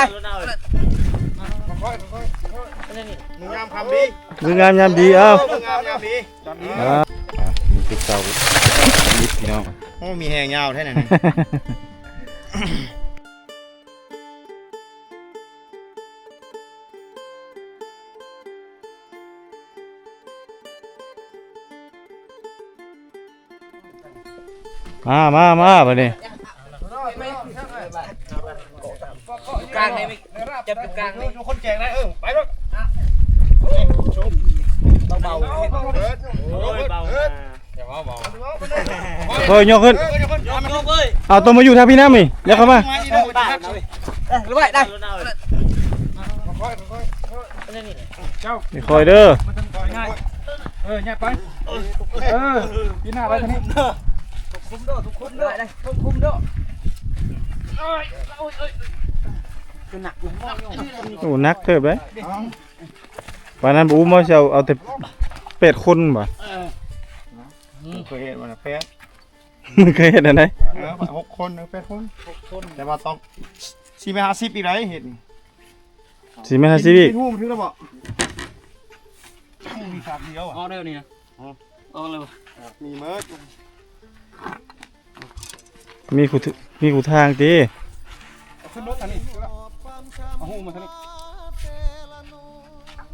ມື້ງາມຍາມດີ ເອົ້າ ມື້ງາມຍາມດີ ເອົ້າ ມີແຕ່ເຊົ້າ ມີແຕ່ເຊົ້າ ມີແຕ່ເຊົ້າ ມີແຕ່ເຊົ້າ ມີແຕ່ເຊົ້າ ມີແຕ່ເຊົ້າ ໂອ້ ມີແຮງຍາວແທ້ນັ້ນ. ມາ ມາ ມາ ບາດນີ້ ກາງນີ້ ຈັບຢູ່ກາງນີ້ ຄົນແຈກໄດ້ ເອີ ໄປໂລດ ເບົາໆ ເບີດ ໂອ້ຍ ເບົາ ເບີດ ຢ່າເວົ້າເບົາ ເຮີ້ຍ ຍົກຂຶ້ນ ຍົກ ຍົກເວີຍ ເອົາ ຕ້ອງມາຢູ່ທາງພີ້ນຳນີ້ ຢ່າເຂົ້າມາ ເອີ ໄດ້ ເຈົ້າ ຄ່ອຍເດີ ເອີ ຍ່າງໄປ ເອີ ປີໜ້າໄປທາງນີ້ ຄວບຄຸມເດີ ຄວບຄຸມເດີ ຄວບຄຸມເດີ ຄືໜັກຢູ່ ໂອ້ ໜັກເຕີບເດ້ ປານນັ້ນບໍ່ອຸ້ມ ເອົາ ເອົາແຕ່ແປດຄົນບໍ ເອີ ເຄີຍເຫັນບໍ່ນະ ແປດ ມັນເຄີຍເຮັດອັນໃດ ເອີ ຫົກຄົນ ແປດຄົນ ຫົກຄົນ ແຕ່ວ່າຕ້ອງ ສີ່ແມັດຫ້າສິບອີກໃດ ເຮັດນີ້ ສີ່ແມັດຫ້າສິບອີກ ເປັນຮູບຖືກແລ້ວບໍ່ ມີສາມດຽວ ອອກແລ້ວນີ້ນະ ອອກແລ້ວ ມີເໝິດ ມີຄູ່ ມີຄູ່ທາງຕິ ເອົາຂຶ້ນລົດອັນນີ້ ເອົາຮູບມາທາງນີ້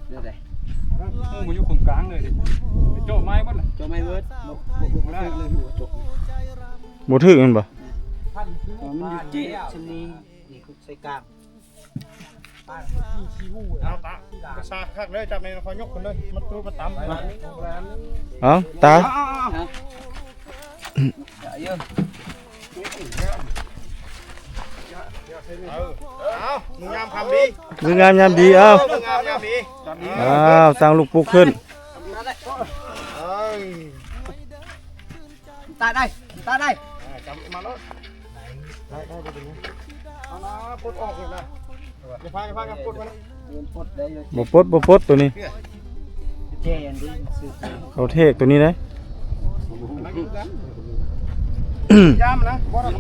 ແນວໃດ ໂອ້ ມັນຢູ່ຄົງກາງເລີຍເດ້ ເຈາະໄມ້ໝົດລະ ເຈາະໄມ້ເບິດ ບໍ່ ບໍ່ ບໍ່ ບໍ່ເລີຍຫົວເຈາະ ບໍ່ຖືກແມ່ນບໍ່ ເອີ ມັນຢູ່ເຈາະຊຳນີ້ ນີ້ໃສ່ກາງ ເອົາຕາ ກະຊາກຄັກເລີຍ ຈັບໃນຄອຍົກຂຶ້ນເລີຍ ມັນຕູດມາຕຳ ເອົາຕາ ເອີ ເອົາ ມື້ງາມຍາມດີ ມື້ງາມຍາມດີ ເອົ້າ ມື້ງາມຍາມດີ ອ້າວ ສ້າງລູກປຸກຂຶ້ນ ເອີ ຕາໄດ້ ຕາໄດ້ ອ່າ ຈັບມາໂລດ ໄດ້ ໄດ້ ບໍ່ເປັນຫຍັງ ເອົາມາປົດອອກເລີຍນະ ຢ່າພາ ຢ່າພາກັນປົດມັນ ບໍ່ປົດ ບໍ່ປົດໂຕນີ້ ແຈອັນນີ້ຊື້ ເອົາເທກໂຕນີ້ໄດ໋ ຢ້າມນະ ບໍ່ໄດ້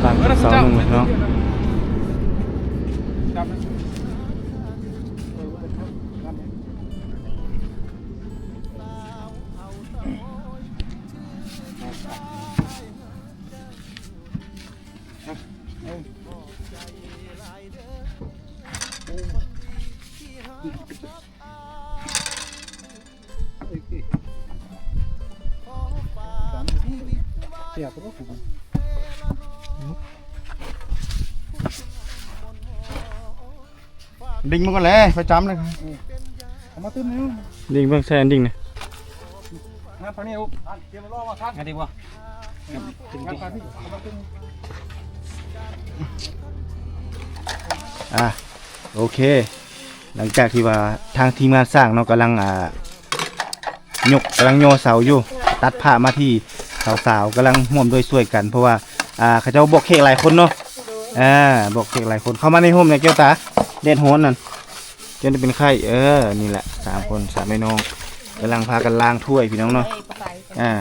ຕັ້ງເສົາໜຶ່ງເນາະ ດຶງມັນກ່ອນແຫຼະ ໄປຈຳເລີຍ ເອົາມາຕື່ມນີ້ ດຶງເບິ່ງໃສ່ອັນດຶງນີ້ ມາຝັ່ງນີ້ລູກ ອັນດຽວມາລໍມາຄັນ ອັນນີ້ບໍ່ ອ່າ ໂອເຄ ຫຼັງຈາກທີ່ວ່າທາງທີມງານສ້າງເນາະ ກຳລັງ ອ່າ ຍົກ ກຳລັງຍໍເສົາຢູ່ ຕັດພາບມາທີ່ສາວໆ ກຳລັງຮ່ວມດ້ວຍຊ່ວຍກັນ ເພາະວ່າ ອ່າ ເຂົາເຈົ້າບອກແຂກຫຼາຍຄົນເນາະ ອ່າ ບອກແຂກຫຼາຍຄົນ ເຂົ້າມາໃນຮົ່ມແດ່ແກ້ວຕາ ແດດຮ້ອນນັ້ນ ຈົນໄດ້ເປັນໄຂ້ ເອີ ນີ້ແຫຼະ ສາມຄົນ ສາມພີ່ນ້ອງ ກຳລັງພາກັນລ້າງຖ້ວຍພີ່ນ້ອງເນາະ ອ່າ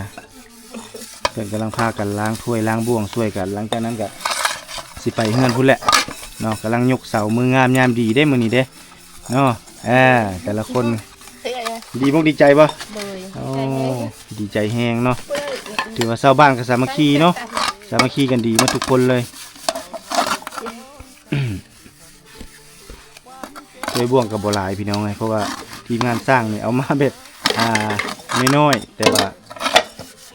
ເພິ່ນກຳລັງພາກັນລ້າງຖ້ວຍລ້າງບ່ວງຊ່ວຍກັນ ຫຼັງຈາກນັ້ນກະຊິໄປເຮືອນພຸ້ນແຫຼະເນາະ ກຳລັງຍົກເສົາ ມື້ງາມຍາມດີເດ້ມື້ນີ້ເດ້ເນາະ ອ່າ ແຕ່ລະຄົນ ດີອົກດີໃຈບໍ່? ໂດຍ ໂອ້ ດີໃຈແຮງເນາະ ຖືວ່າຊາວບ້ານກໍສາມັກຄີເນາະ ສາມັກຄີກັນດີໝົດທຸກຄົນເລີຍ ຖ້ວຍບ່ວງກໍບໍ່ຫຼາຍພີ່ນ້ອງເອີຍ ເພາະວ່າທີມງານສ້າງນີ້ເອົາມາແບບ ອ່າ ນ້ອຍໆ ແຕ່ວ່າ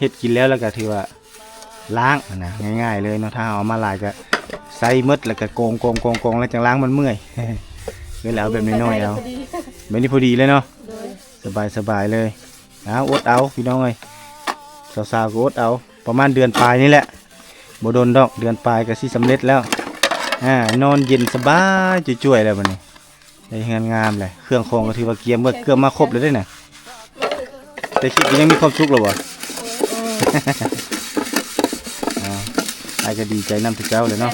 ເຮັດກິນແລ້ວ ແລ້ວກໍຖືວ່າລ້າງຫັ້ນນະ ງ່າຍໆເລີຍເນາະ ຖ້າເຮົາເອົາມາຫຼາຍກໍໃສ່ໝົດ ແລ້ວກໍກອງໆໆ ແລ້ວຈັ່ງລ້າງມັນເມື່ອຍ ເລີຍເອົາແບບນ້ອຍໆເອົາ ແບບນີ້ພໍດີເລີຍເນາະ ໂດຍ ສະບາຍໆເລີຍ ເອົາ ອົດເອົາພີ່ນ້ອງເອີຍ ສາວໆກໍອົດເອົາ ປະມານເດືອນປາຍນີ້ແຫຼະ ບໍ່ດົນດອກ ເດືອນປາຍກໍຊິສຳເລັດແລ້ວ ອ່າ ນອນເຢັນສະບາຍຈ່ວຍໆແລ້ວບັດນີ້ ໄດ້ເຮືອນງາມແຫຼະ ເຄື່ອງຂອງກໍຖືວ່າກຽມເບິດ ເກືອບມາຄົບແລ້ວເດ້ນະ ແຕ່ຄິດກໍຍັງມີຄວາມສຸກແລ້ວບໍ່? ເອົາ ອ້າຍກໍດີໃຈນຳເຈົ້າແຫຼະເນາະ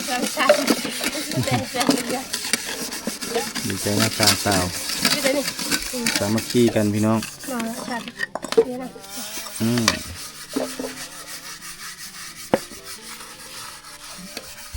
ດີໃຈນຳສາມສາວ ສາມັກຄີກັນພີ່ນ້ອງ ອືມ.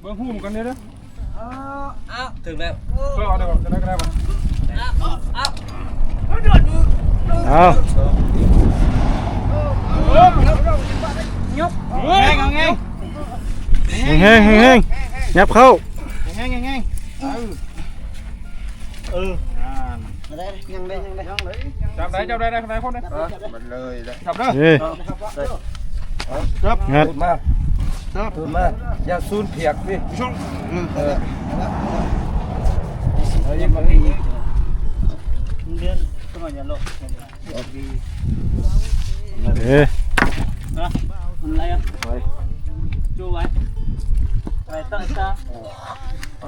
ເບິ່ງຫູມກັນເດີ້. ເອີ ເອົາ ເອົາ ຖືກແລ້ວ. ເອີ ເອົາໄດ້ບໍ່? ຈະໄດ້ກໍໄດ້ບໍ່? ເອົາ ເອົາ ເອົາ ຍົກ ແຮງ ແຮງ ແຮງ ແຮງ ຍັບເຂົ້າ ແຮງ ແຮງ ແຮງ. ເອີ ເອີ ນັ້ນ ຍັງໄດ້ ຍັງໄດ້ ຍັງໄດ້. ຈັບໄດ້ ຈັບໄດ້ ໄດ້ ໄດ້ຄົນເດ້. ເອີ ມັນເລີຍແລ້ວ ຈັບເດີ. ເອີ ຈັບ ງັດ ມາ ຈັບ ມາ ຢ່າສູນຜຽກນີ້. ເອີ ເອີ ເອີ ເອີ ມັນໄລ່ອ່ະ ໄປ ຈູ້ໄວ້ ໄປ ຕະ ຕະ ໄປ.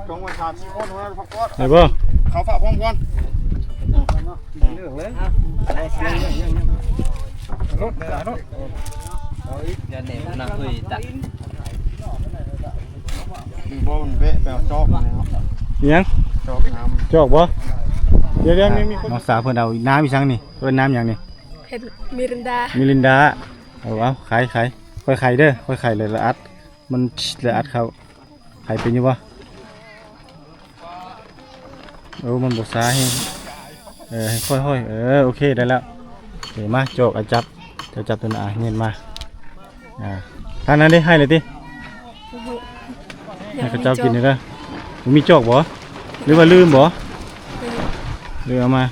ຈົ່ງໄວ້ສາມສີ່ຄົນເທົ່ານັ້ນ ພັກກ່ອນ ໄດ້ບໍ່? ເຂົ້າຟ້າພ້ອມກ່ອນ ເລື່ອງເລີຍ ລົດເລີຍ ລົດ ເອົາອີກ ຢ່າແນມນະເຮີ້ຍຕະ ບໍ່ ມັນແວະໄປເອົາຈອກມາແລ້ວ. ອີຫຍັງ? ຈອກນ້ຳ ຈອກບໍ່? ດຽວໆ ມີ ມີຄົນ ນ້ອງສາວເພິ່ນເອົານ້ຳອີ່ສັງນີ້? ເອີ້ນນ້ຳຫຍັງນີ້? ເຫັນ ມິຣິນດາ ມິຣິນດາ. ເອົາ ເອົາ ໄຂ ໄຂ ຄ່ອຍໄຂເດີ້ ຄ່ອຍໄຂ ແລ້ວລະອັດ ມັນ ແລ້ວອັດເຂົ້າ. ໃຜເປັນຢູ່ບໍ່? ໂອ້ ມັນບໍ່ຊາແຮງ ເອີ ໃຫ້ຄ່ອຍຫ້ອຍ ເອີ ໂອເຄ ໄດ້ແລ້ວ. ໂອເຄ ມາ ຈອກ ອາ ຈັບ ເຈົ້າຈັບຕົວນັ້ນ ອາ ເຫງັນມາ ອາ ທາງນັ້ນເດ້ ໃຫ້ເລີຍຕິ. ໃຫ້ເຂົາເຈົ້າກິນເດີ. ບໍ່ມີຈອກບໍ່? ຫຼືວ່າລືມບໍ່? ລືມເອົາມາ.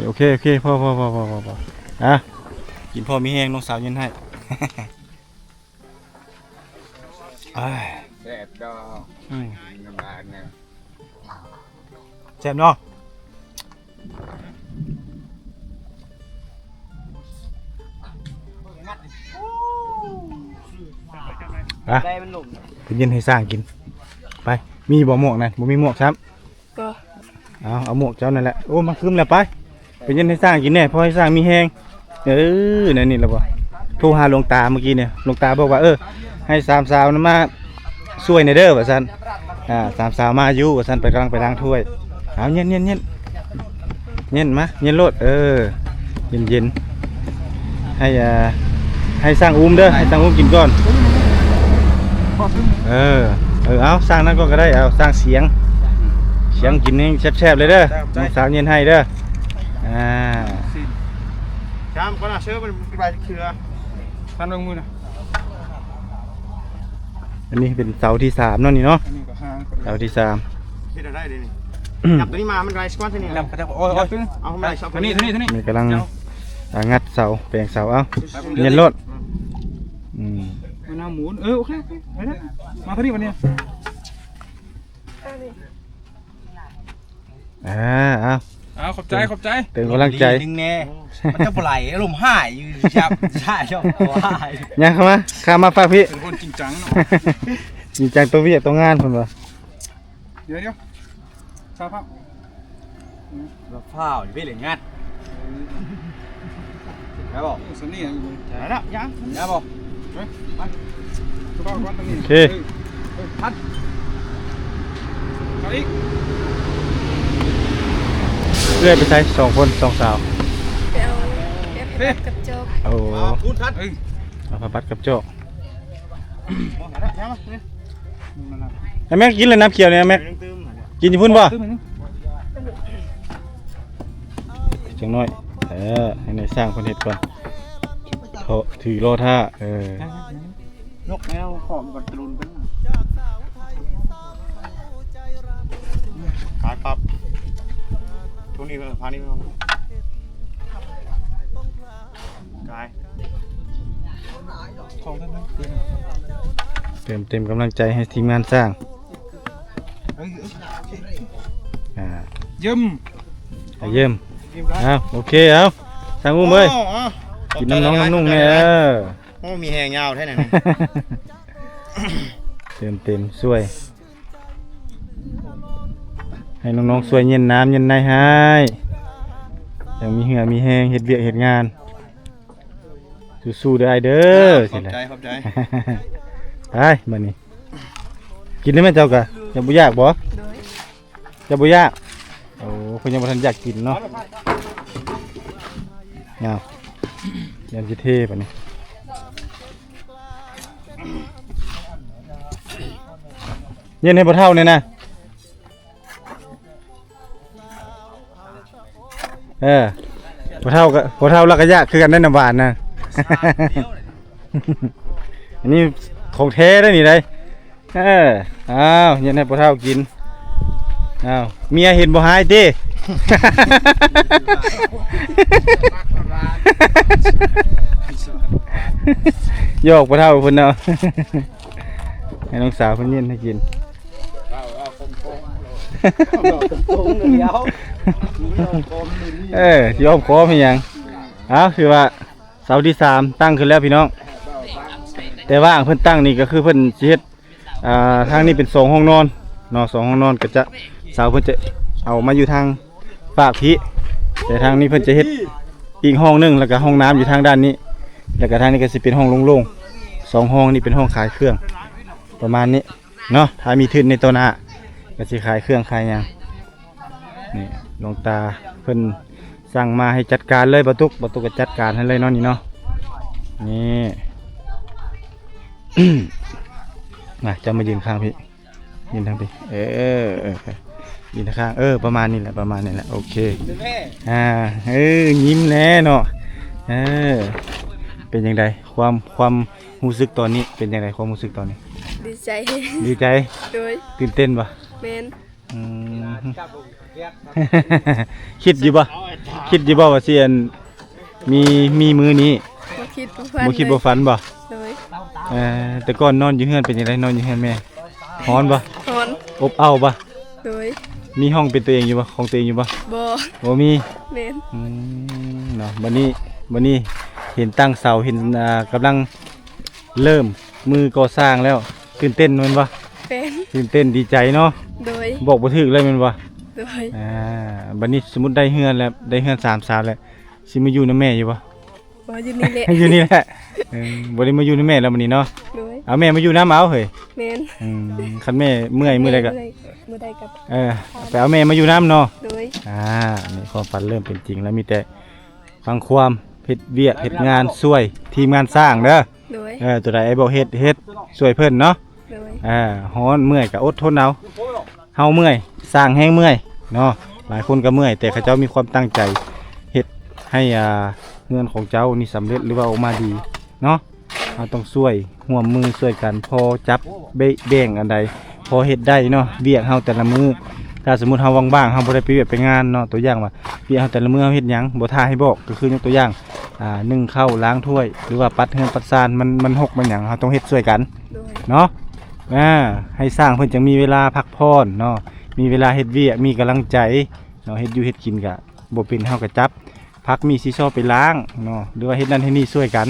ໂອເຄ ໂອເຄ ພໍ ພໍ ພໍ ພໍ ພໍ ພໍ. ອ່ະ ກິນພໍມີແຮງ ນ້ອງສາວເຢັນໃຫ້. ອ້າຍ ແຊບດອກ. ອືມ ກິນກັບບາດນະ. ແຊບເນາະ. ໄປ ໄດ້ມັນລົງ ໄປຍື່ນໃຫ້ຊ້າງກິນ. ໄປ ມີບໍ່ໝວກນັ້ນ? ບໍ່ມີໝວກຊ້ຳ. ກໍ ເອົາ ເອົາໝວກເຈົ້ານັ້ນແຫຼະ. ໂອ້ ມາຄຶມແລ້ວ. ໄປ ໄປຍື່ນໃຫ້ຊ້າງກິນແດ່ ພໍໃຫ້ຊ້າງມີແຮງ. ເອີ ແນວນີ້ລະບໍ່? ໂທຫາຫຼວງຕາມື້ກີ້ນີ້ ຫຼວງຕາບອກວ່າ ເອີ ໃຫ້ສາມສາວນຳມາຊ່ວຍແດ່ເດີ ວ່າຊັ້ນ. ອ່າ ສາມສາວມາຢູ່ ວ່າຊັ້ນ. ໄປ ກຳລັງໄປລ້າງຖ້ວຍ. ເອົາ ເຢັນ ເຢັນ ເຢັນ ເຢັນມາ ເຢັນໂລດ. ເອີ ເຢັນໆ ໃຫ້ ອ່າ ໃຫ້ຊ້າງອຸ້ມເດີ ໃຫ້ຊ້າງອຸ້ມກິນກ່ອນ. ເອີ ເອີ ເອົາ ຊ້າງນັ້ນກ່ອນກໍໄດ້. ເອົາ ຊ້າງສຽງ ສຽງກິນແຮງແຊບໆເລີຍເດີ. ນ້ອງສາວເຢັນໃຫ້ເດີ. ອ່າ ຈາມກ່ອນນະ ເຊີ ມັນບໍ່ໄດ້ເທື່ອ. ພັນເບິ່ງມືນະ. ອັນນີ້ເປັນເສົາທີສາມເນາະນີ້ເນາະ. ອັນນີ້ກໍຫາງ ເສົາທີສາມ. ເຮັດໄດ້ເດ້ນີ້. ຈັບຕົວນີ້ມາ ມັນໄດ້ສະກອນຕົວນີ້. ນຳເຂົາເຈົ້າ. ໂອ້ຍ ໂອ້ຍ ເອົາມາໄດ້ສອງຕົວນີ້ ຕົວນີ້ ຕົວນີ້. ນີ້ກຳລັງ ອ່າ ງັດເສົາ ແປງເສົາ. ເອົາ ເຢັນໂລດ. ອືມ ມັນຫາໝູນ. ເອີ ໂອເຄ ໂອເຄ ໄປເດີ. ມາຕົວນີ້ບັດນີ້. ອ່າ ເອົາ ເອົາ ຂອບໃຈ ຂອບໃຈ ເຕີມກຳລັງໃຈ. ໜຶ່ງແນ່ ມັນຈະບໍ່ໄຫຼ ອາລົມຮ້າຍຢູ່ ຈັບ ໃຊ່ ຈັບບໍ່ໄດ້. ຍ່າງເຂົ້າມາ ຂ້າມມາຝາກພີ່. ເປັນຄົນຈິງຈັງເນາະ. ຈິງຈັງຕໍ່ວຽກຕໍ່ງານເພິ່ນວ່າ. ດຽວ ດຽວ ຊາພາບ ລະຟ້າວຢູ່ເວລະງັດ. ໄດ້ບໍ່? ໂອ້ ສຳນຽງຢູ່ເບິ່ງ. ໄດ້ລະ ຍັງ ໄດ້ບໍ່? ໄປ ໄປ ໂອເຄ ເອີ ພັນ ເອົາອີກ. ເອື້ອຍໄປໃສ? ສອງຄົນ ສອງສາວ ໄປເອົາ ໄປເອົາຜ້າບັດກັບຈອກ. ໂອ້ ເອົາ ເອົາຜ້າບັດກັບຈອກ. ໃຫ້ແມັກກິນເລີຍນ້ຳຂຽວນີ້ ແມັກ ກິນຢູ່ພຸ້ນບໍ່? ຈັກໜ້ອຍ ເອີ ໃຫ້ນາຍຊ່າງເພິ່ນເຮັດກ່ອນ ເທາະ ຖືລໍຖ້າ. ເອີ ຍົກແລ້ວເຄາະມັນກໍຕະລຸນໄປ. ກາຍປັບ ຊ່ວງນີ້ ເອີ ພານີ້ ກາຍ ເຕີມເຕັມກຳລັງໃຈໃຫ້ທີມງານສ້າງ. ອ່າ ຢ້ຽມ ອ່າ ຢ້ຽມ. ອ້າວ ໂອເຄ ເອົາ ຊ່າງອຸ້ມເອີຍ ກິນນ້ຳນ້ອງນ້ຳນຸ່ງແດ່. ເອີ ໂອ້ ມີແຮງຍາວແທ້ນັ້ນ. ເຕີມເຕັມຊ່ວຍ ໃຫ້ນ້ອງໆຊ່ວຍເຢັນນ້ຳເຢັນໃນໃຫ້ ຈັ່ງມີເຫື່ອມີແຮງເຮັດວຽກເຮັດງານ. ສູ້ໆເດີອ້າຍເດີ. ຂອບໃຈ ຂອບໃຈ. ໄປ ບາດນີ້ ກິນໄດ້ໄໝເຈົ້າກະ? ເຈົ້າບໍ່ຢາກບໍ່? ໂດຍ ເຈົ້າບໍ່ຢາກ? ໂອ້ ເພິ່ນຍັງບໍ່ທັນຢາກກິນເນາະ. ອ້າວ ຍັງຊິເທບາດນີ້. ເຢັນໃຫ້ພໍ່ເຖົ້າແດ່ນະ. ເອີ ພໍ່ເຖົ້າກໍ ພໍ່ເຖົ້າລາວກໍຢາກຄືກັນໄດ໋ ນ້ຳຫວານນະ. ອັນນີ້ຂອງແທ້ເດ້ນີ້ໄດ໋. ເອີ ອ້າວ ເຮັດໃຫ້ພໍ່ເຖົ້າກິນ. ອ້າວ ເມຍເຫັນບໍ່ຮ້າຍຕິ? ຫຍອກພໍ່ເຖົ້າເພິ່ນເນາະ. ໃຫ້ນ້ອງສາວເພິ່ນເຮັດໃຫ້ກິນ. ເອີ ຊິອ້ອມຄ້ອມເຮັດຫຍັງ? ເອົາ ຄືວ່າເສົາທີສາມຕັ້ງຂຶ້ນແລ້ວພີ່ນ້ອງ. ແຕ່ວ່າເພິ່ນຕັ້ງນີ້ກໍຄືເພິ່ນຊິເຮັດ ອ່າ ທາງນີ້ເປັນສອງຫ້ອງນອນເນາະ ສອງຫ້ອງນອນ ກໍຈະ ເສົາເພິ່ນຈະເອົາມາຢູ່ທາງຟາກພີ້ ແຕ່ທາງນີ້ເພິ່ນຈະເຮັດອີກຫ້ອງໜຶ່ງ ແລ້ວກໍຫ້ອງນ້ຳຢູ່ທາງດ້ານນີ້ ແລ້ວກໍທາງນີ້ກໍຊິເປັນຫ້ອງໂລ່ງໆ ສອງຫ້ອງນີ້ເປັນຫ້ອງຂາຍເຄື່ອງ ປະມານນີ້ເນາະ. ຖ້າມີທຶນໃນຕໍ່ໜ້າກໍຊິຂາຍເຄື່ອງຂາຍຫຍັງ. ນີ້ ຫຼວງຕາເພິ່ນສັ່ງມາໃຫ້ຈັດການເລີຍ ບ່າວຕຸກ ບ່າວຕຸກກໍຈັດການໃຫ້ເລີຍເນາະ ນີ້ເນາະ. ນີ້ ມາ ເຈົ້າມາຢືນຂ້າງພີ້ ຢືນທາງພີ້ ເອີ ເອີ ເອີ ຢືນຂ້າງ ເອີ ປະມານນີ້ແຫຼະ ປະມານນີ້ແຫຼະ ໂອເຄ. ອ່າ ເອີ ຍິ້ມແດ່ເນາະ. ເອີ ເປັນຈັ່ງໃດ ຄວາມ ຄວາມຮູ້ສຶກຕອນນີ້ ເປັນຈັ່ງໃດ ຄວາມຮູ້ສຶກຕອນນີ້? ດີໃຈ. ດີໃຈ? ໂດຍ. ຕື່ນເຕັ້ນບໍ່? ແມ່ນ. ອືມ ຄິດຢູ່ບໍ່ ຄິດຢູ່ບໍ່ວ່າຊິອັນ ມີ ມີມື້ນີ້? ບໍ່ຄິດບໍ່ຝັນ. ບໍ່ຄິດບໍ່ຝັນບໍ່? ໂດຍ. ເອີ ແຕ່ກ່ອນນອນຢູ່ເຮືອນເປັນຈັ່ງໃດ? ນອນຢູ່ເຮືອນແມ່ ຮ້ອນບໍ່? ຮ້ອນ. ອົບເອົ້າບໍ່? ໂດຍ. ມີຫ້ອງເປັນຕົວເອງຢູ່ບໍ່? ຂອງຕົວເອງຢູ່ບໍ່? ບໍ່. ບໍ່ມີ. ແມ່ນ. ອືມ ເນາະ ບັດນີ້ ບັດນີ້ເຫັນຕັ້ງເສົາ ເຫັນ ອ່າ ກຳລັງເລີ່ມມືກໍ່ສ້າງແລ້ວ ຕື່ນເຕັ້ນແມ່ນບໍ່? ແມ່ນ. ຕື່ນເຕັ້ນດີໃຈເນາະ. ໂດຍ. ບອກບໍ່ຖືກເລີຍແມ່ນບໍ່? ໂດຍ. ອ່າ ບັດນີ້ສົມມຸດໄດ້ເຮືອນແລ້ວ ໄດ້ເຮືອນສາມຊານແລ້ວ ຊິມາຢູ່ນຳແມ່ຢູ່ບໍ່? ບໍ່ ຢູ່ນີ້ແຫຼະ ຢູ່ນີ້ແຫຼະ. ເອີ ບໍ່ໄດ້ມາຢູ່ນຳແມ່ແລ້ວມື້ນີ້ເນາະ. ໂດຍ. ເອົາແມ່ມາຢູ່ນຳເອົາເຮີ້ຍ. ແມ່ນ. ອືມ ຄັນແມ່ເມື່ອຍມື້ໃດກໍ ເມື່ອຍ ມື້ໃດກໍ ເອີ ໄປເອົາແມ່ມາຢູ່ນຳເນາະ. ໂດຍ. ອ່າ ນີ້ຄວາມຝັນເລີ່ມເປັນຈິງແລ້ວ ມີແຕ່ຟັງຄວາມ ເຮັດວຽກເຮັດງານຊ່ວຍທີມງານສ້າງເດີ. ໂດຍ. ເອີ ຕົວໃດອ້າຍບອກເຮັດ ເຮັດຊ່ວຍເພິ່ນເນາະ. ໂດຍ. ເອີ ຮ້ອນເມື່ອຍກໍອົດທົນເອົາ. ເຮົາເມື່ອຍ ສ້າງແຮງເມື່ອຍເນາະ. ຫຼາຍຄົນກໍເມື່ອຍ ແຕ່ເຂົາເຈົ້າມີຄວາມຕັ້ງໃຈເຮັດໃຫ້ ອ່າ ເຮືອນຂອງເຈົ້ານີ້ສຳເລັດ ຫຼືວ່າອອກມາດີເນາະ. ເຮົາຕ້ອງຊ່ວຍຮ່ວມມືຊ່ວຍກັນ ພໍຈັບເບະແບ່ງອັນໃດ ພໍເຮັດໄດ້ເນາະ. ວຽກເຮົາແຕ່ລະມື້ ຖ້າສົມມຸດເຮົາວ່າງໆ ເຮົາບໍ່ໄດ້ໄປວຽກໄປງານເນາະ ຕົວຢ່າງວ່າ ວຽກເຮົາແຕ່ລະມື້ເຮົາເຮັດຫຍັງ ບໍ່ຖ້າໃຫ້ບອກ ກໍຄືຍົກຕົວຢ່າງ ອ່າ ໜຶ້ງເຂົ້າ ລ້າງຖ້ວຍ ຫຼືວ່າປັດເຮືອນປັດຊານ ມັນ ມັນຮົກມັນຫຍັງ ເຮົາຕ້ອງເຮັດຊ່ວຍກັນ. ໂດຍ. ເນາະ ອ່າ ໃຫ້ຊ່າງເພິ່ນຈັ່ງມີເວລາພັກຜ່ອນເນາະ ມີເວລາເຮັດວຽກ ມີກຳລັງໃຈເນາະ. ເຮັດຢູ່ເຮັດກິນກະບໍ່ເປັນ ເຮົາກະຈັບຜັກມີຊີຊໍໄປລ້າງເນາະ ຫຼືວ່າເຮັດນັ້ນເຮັດນີ້ຊ່ວຍກັນ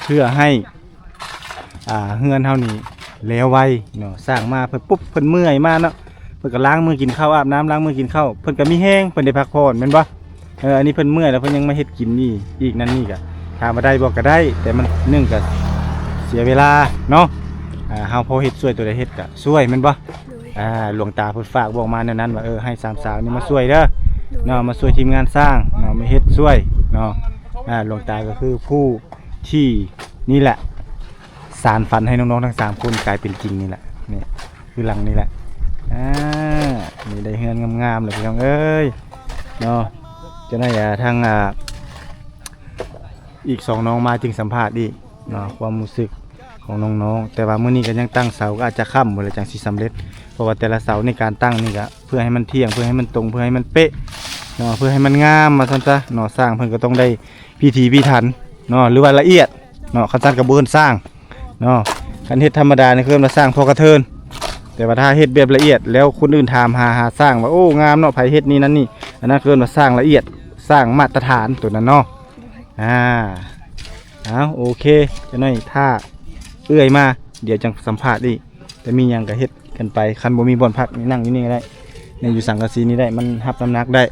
ເພື່ອໃຫ້ ອ່າ ເຮືອນເຮົານີ້ແລ້ວໄວເນາະ. ສ້າງມາເພິ່ນປຸບ ເພິ່ນເມື່ອຍມາເນາະ ເພິ່ນກໍລ້າງມືກິນເຂົ້າ ອາບນ້ຳ ລ້າງມືກິນເຂົ້າ ເພິ່ນກໍມີແຮງ ເພິ່ນໄດ້ພັກຜ່ອນແມ່ນບໍ່? ເອີ ອັນນີ້ເພິ່ນເມື່ອຍແລ້ວ ເພິ່ນຍັງມາເຮັດກິນອີກ ອີກນັ້ນນີ້ກໍ ຖາມວ່າໄດ້ບໍ່? ກໍໄດ້ ແຕ່ມັນ ໜຶ່ງກໍເສຍເວລາເນາະ. ອ່າ ເຮົາພໍເຮັດຊ່ວຍ ຕົວໃດເຮັດກໍຊ່ວຍແມ່ນບໍ່? ໂດຍ. ອ່າ ຫຼວງຕາເພິ່ນຝາກບອກມາແນວນັ້ນວ່າ ເອີ ໃຫ້ສາມສາວນີ້ມາຊ່ວຍເດີເນາະ ໂດຍ ມາຊ່ວຍທີມງານສ້າງເນາະ ມາເຮັດຊ່ວຍເນາະ. ອ່າ ຫຼວງຕາກໍຄືຜູ້ທີ່ ນີ້ແຫຼະ ສານຝັນໃຫ້ນ້ອງໆທັງສາມຄົນກາຍເປັນຈິງນີ້ແຫຼະ. ນີ້ຄືຫຼັງນີ້ແຫຼະ ອ່າ ນີ້ໄດ້ເຮືອນງາມໆແລ້ວພີ່ນ້ອງເອີຍເນາະ. ຈະໄດ້ ອ່າ ທາງ ອ່າ ອີກສອງນ້ອງມາຈຶ່ງສຳພາດອີກເນາະ ຄວາມຮູ້ສຶກຂອງນ້ອງໆ. ແຕ່ວ່າມື້ນີ້ກໍຍັງຕັ້ງເສົາ ກໍອາດຈະຄ່ຳພຸ້ນແຫຼະຈັ່ງຊິສຳເລັດ ເພາະວ່າແຕ່ລະເສົາໃນການຕັ້ງນີ້ກໍເພື່ອໃຫ້ມັນທ່ຽງ ເພື່ອໃຫ້ມັນຕົງ ເພື່ອໃຫ້ມັນເປະເນາະ ເພື່ອໃຫ້ມັນງາມວ່າຊັ້ນຊະເນາະ. ຊ່າງເພິ່ນກໍຕ້ອງໄດ້ ພິຖີພິຖັນເນາະ ຫຼືວ່າລະອຽດເນາະ. ຄັນຊັ້ນກໍບໍ່ເອີ້ນຊ່າງເນາະ ຄັນເຮັດທຳມະດານີ້ເອີ້ນວ່າຊ່າງພໍກະເທີນ. ແຕ່ວ່າຖ້າເຮັດແບບລະອຽດແລ້ວຄົນອື່ນຖາມຫາ ຫາຊ່າງວ່າ ໂອ້ ງາມເນາະ ໃຜເຮັດນີ້ນັ້ນນີ້ ອັນນັ້ນເອີ້ນວ່າຊ່າງລະອຽດ ຊ່າງມາດຕະຖານໂຕນັ້ນເນາະ. ອ່າ ເອົາ ໂອເຄ ຈັກໜ້ອຍຖ້າເອື້ອຍມາ ດຽວຈັ່ງສຳພາດອີກ. ແຕ່ມີຫຍັງກໍເຮັດກັນໄປ ຄັນບໍ່ມີບ່ອນພັກນີ້ ນັ່ງຢູ່ນີ້ກໍໄດ້ ນີ້ຢູ່ສັງກະສີນີ້ໄດ້ ມັນຮັບນ້ຳໜັກໄດ້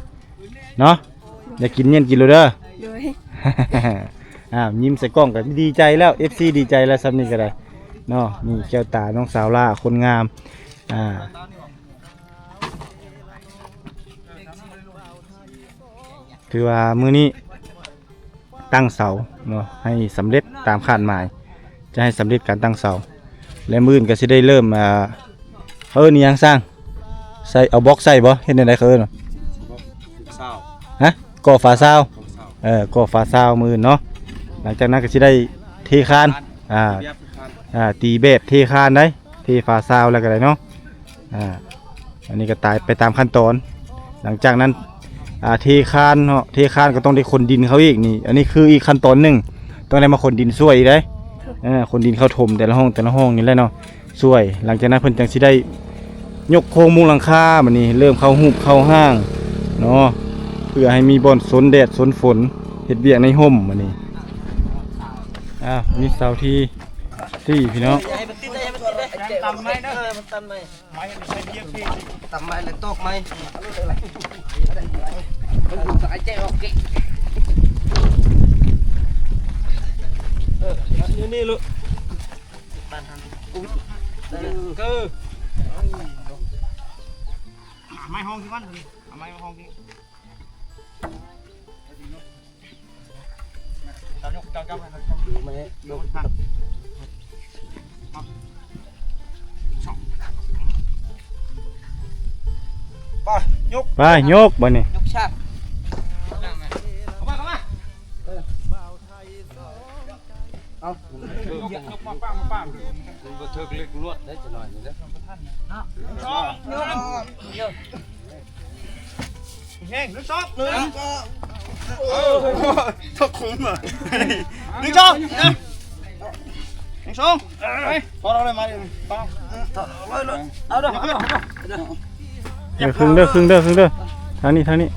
ເນາະ. ຢາກກິນຫຍັງກິນໂລດເດີ. ໂດຍ. ອ້າວ ຍິ້ມໃສ່ກ້ອງກໍດີໃຈແລ້ວ ເອັຟຊີ ດີໃຈແລ້ວ ສ່ຳນີ້ກໍໄດ້ເນາະ. ນີ້ແກ້ວຕານ້ອງສາວຫຼ້າຄົນງາມ. ອ່າ ຖືວ່າມື້ນີ້ ຕັ້ງເສົາເນາະ ໃຫ້ສຳເລັດຕາມຄາດໝາຍ ຈະໃຫ້ສຳເລັດການຕັ້ງເສົາ ແລະ ມື້ອື່ນກໍຊິໄດ້ເລີ່ມ ອ່າ ເຂົາເອີ້ນອີ່ຫຍັງຊ່າງ ໃສ່ ເອົາບລັອກໃສ່ບໍ່ ເຮັດແນວໃດເຂົາເອີ້ນວ່າ ຊາວ ຮະ ກໍ່ຝາຊາວ ກໍ່ຝາຊາວ ເອີ ກໍ່ຝາຊາວມື້ອື່ນເນາະ. ຫຼັງຈາກນັ້ນກໍຊິໄດ້ເທຄານ ອ່າ ອ່າ ຕີແບບເທຄານໄດ໋ ເທຝາຊາວແລ້ວກໍໄດ້ເນາະ. ອ່າ ອັນນີ້ກໍຕາຍໄປຕາມຂັ້ນຕອນ. ຫຼັງຈາກນັ້ນ ອ່າ ເທຄານເນາະ ເທຄານກໍຕ້ອງໄດ້ຂົນດິນເຂົ້າອີກນີ້ ອັນນີ້ຄືອີກຂັ້ນຕອນໜຶ່ງ ຕ້ອງໄດ້ມາຂົນດິນຊ່ວຍອີກເດ້. ເອີ ຂົນດິນເຂົ້າຖົມແຕ່ລະຫ້ອງ ແຕ່ລະຫ້ອງນີ້ແຫຼະເນາະ ຊ່ວຍ. ຫຼັງຈາກນັ້ນເພິ່ນຈັ່ງຊິໄດ້ຍົກໂຄງມຸງຫຼັງຄາ ບາດນີ້ເລີ່ມເຂົ້າຮູບເຂົ້າຮ່າງເນາະ ເພື່ອໃຫ້ມີບ່ອນຊົນແດດຊົນຝົນ ເຮັດວຽກໃນຮົ່ມ ບາດນີ້. ອ້າວ ນີ້ເສົາທີສີ່ ພີ່ນ້ອງ. ຕຳໄມ້ແລ້ວຕອກໄມ້ ມັນຢູ່ສາຍແຈອອກເກະ ເອີ ມັນຢູ່ນີ້ລູກ ເອີ ເອົາໄມ້ຫ້ອງທີ່ມັນ ເອົາໄມ້ມາຫ້ອງທີ່ ເຈົ້າຍົກ ເຈົ້າ ເຈົ້າ ໄປ ຍົກ ໄປ ຍົກ ບາດນີ້ ຍົກຊາກ ເອົາມາ ເອົາມາ ເອີ ເອົາ ມາປ້າມ ມາປ້າມ ມັນບໍ່ຖືກເຫຼັກນວດໄດ້ຈັກໜ້ອຍນີ້ເດ້. ໜຶ່ງ ສອງ ໜຶ່ງ ສອງ ໜຶ່ງ ສອງ ໜຶ່ງ ສອງ ເອີ ເຈົ້າຄຸມ ໜຶ່ງ ສອງ ໜຶ່ງ ສອງ ໄປ ພໍແລ້ວ ມາດິ ເອົາເດີ ເອົາເດີ ເອີ ຄຶ່ງເດີ ຄຶ່ງເດີ ຄຶ່ງເດີ ທາງນີ້ ທາງນີ້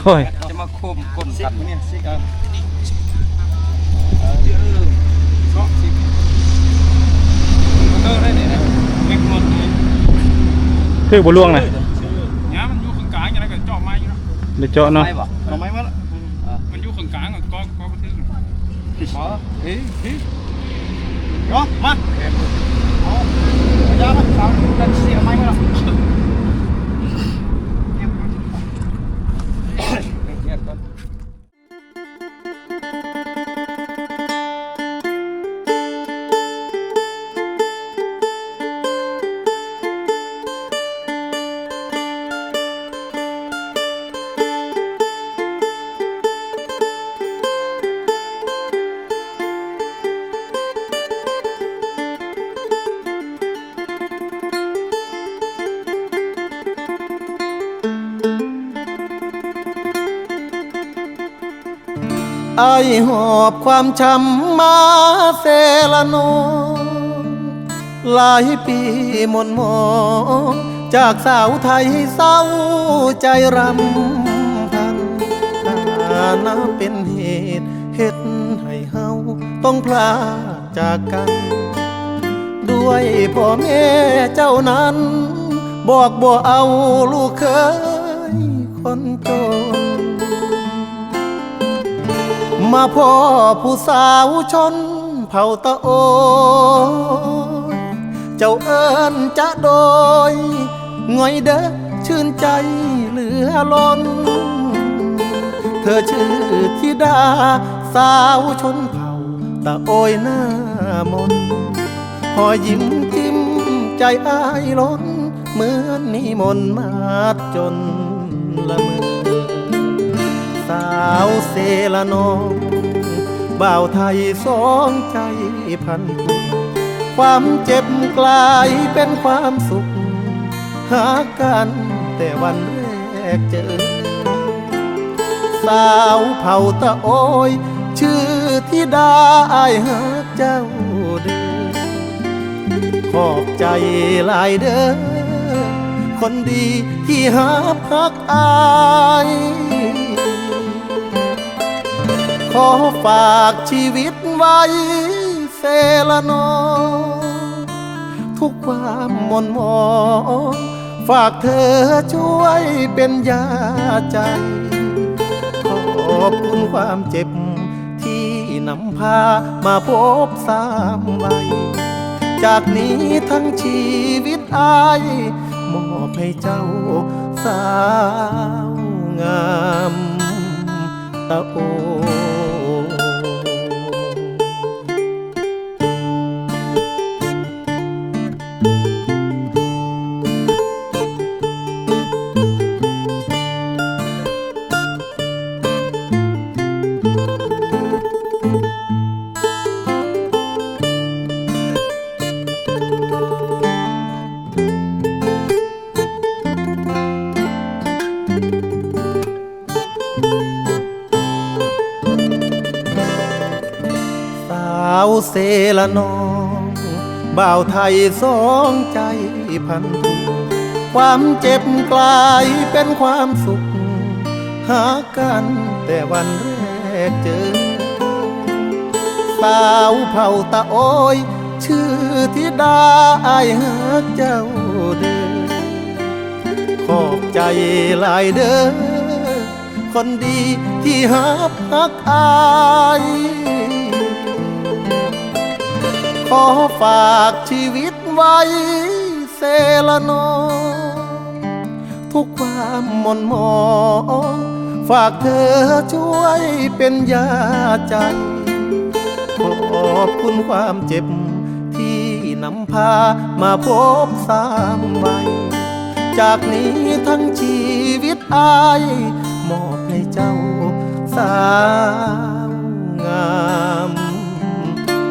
ຄ່ອຍໆ ຈະມາຄົມກົ້ນກັນນີ້ຊິກະ ເອີ ເອີ ໄດ້ນີ້ນະ ເຫຼັກມັນ ຖືກບໍ່ຫຼວງນະ ຍາມັນຢູ່ເຄິ່ງກາງ ຈັ່ງໃດກໍເຈາະໃໝ່ຢູ່ເນາະ ໄດ້ເຈາະເນາະ ເອົາໃໝ່ມາລະ ມັນຢູ່ເຄິ່ງກາງ ກໍ ກໍບໍ່ຖືກ ເອີ ເອີ ເນາະ ມາ ເອົາ ຢາມາ ເອົາ ເອົາ ເສຍໃໝ່ມາລະ ອ້າຍຫອບຄວາມຊ້ຳມາເຊລະນອງ ຫຼາຍປີໝົ່ນໝອງ ຈາກສາວໄທເສົ້າໃຈຣຳພັນ ຖານະເປັນເຫດເຮັດໃຫ້ເຮົາຕ້ອງພລາກຈາກກັນ ດ້ວຍພໍ່ແມ່ເຈົ້ານັ້ນ ບອກບໍ່ເອົາລູກເຂີຍຄົນຈົນ ມາພໍ້ຜູ້ສາວຊົນເຜົ່າຕະໂອຍ ເຈົ້າເອີ້ນຈະໂດຍ ງ່ອຍເດີ ຊື່ນໃຈເຫຼືອລົ້ນ ເທີຊື່ທິດາສາວຊົນເຜົ່າຕະໂອຍໜ້າມົນ ຮອຍຍິ້ມຈິ້ມໃຈອ້າຍລົ້ນ ເໝືອນນິມົນມາດຈົນລະເມີ ສາວເຊລະນອງ ບ່າວໄທສອງໃຈພັນຜູກ ຄວາມເຈັບກລາຍເປັນຄວາມສຸກ ຮັກກັນແຕ່ວັນແລກເຈີ ສາວເຜົ່າຕະໂອຍ ຊື່ທິດາ ອ້າຍຮັກເຈົ້າເດີ ຂອບໃຈຫຼາຍເດີຄົນດີທີ່ຮັບຮັກອ້າຍ ຂໍຝາກຊີວິດໄວ້ເຊລະນອງ ທຸກຄວາມໝ່ນໝອງ ຝາກເທີຊ່ວຍເປັນຢາໃຈ ຂອບຄຸນຄວາມເຈັບທີ່ນຳພາມາພົບຊ້ຳໄວ້ ຈາກນີ້ທັງຊີວິດອ້າຍ ມອບໃຫ້ເຈົ້າສາວງາມ ຕະໂອ ສາວເຊລະນອງ ບ່າວໄທສອງໃຈພັນຜູກ ຄວາມເຈັບກລາຍເປັນຄວາມສຸກ ຮັກກັນແຕ່ວັນແລກເຈີ ສາວເຜົ່າຕະໂອຍ ຊື່ທິດາ ອ້າຍຮັກເຈົ້າເດີ ຂອບໃຈຫຼາຍເດີ ຄົນດີທີ່ຮັບຮັກອ້າຍ ຂໍຝາກຊີວິດໄວ້ເຊລະນອງ ທຸກຄວາມໝ່ນໝອງ ຝາກເທີຊ່ວຍເປັນຢາໃຈ ຂອບຄຸນຄວາມເຈັບທີ່ນຳພາມາພົບຊ້ຳໄວ້ ຈາກນີ້ທັງຊີວິດອ້າຍ ມອບໃຫ້ເຈົ້າສາວງາມ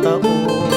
ຕະໂອ